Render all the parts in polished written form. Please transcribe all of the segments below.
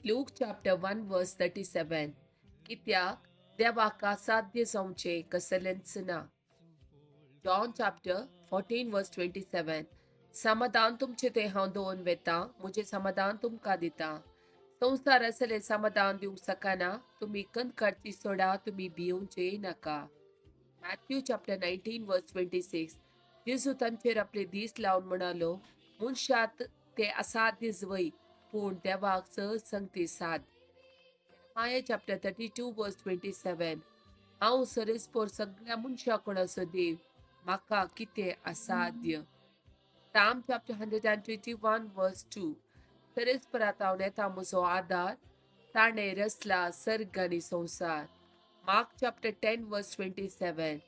Luke chapter 1 verse 37. कित्याक देवाक असाध्य जावचें कसलेंच ना. John chapter 14 verse 27. समाधान तुमचें तें हांव दवरून वेतां, म्हजें समाधान तुमकां दितां. संवसार असलें समाधान दिवंक शकना. तुमी कनकाडची सोडा, तुमी भियोवचें नाका. Matthew chapter 19 verse 26. जेजू तांचेर आपले दीस लावन म्हणालो, मनशात ते असाध्य वय, पूण देवाक सहज संगती साद. Jeremiah chapter 32 verse 27. हांव सरेस्पोर सगळ्या मनशां कोणाचो देव, म्हाका कितें असाध्य. Psalm chapter 121 verse 2. सरेस्परात हांव येता म्हजो आदार, ताणें रचला सर्ग आनी संवसार. Mark chapter 10 verse 27.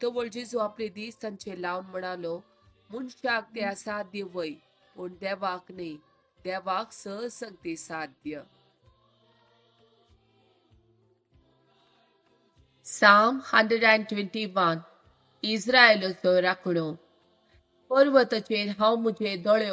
तवळ जेजू आपले दीस तांचेर लावन म्हणालो, मनशाक ते असाध्य वय, पूण देवाक न्ही, देवाक सहज संगती साध्य. Psalm 121. इस्रायलाचो राखणो. पर्वताचेर हांव म्हजे दोळे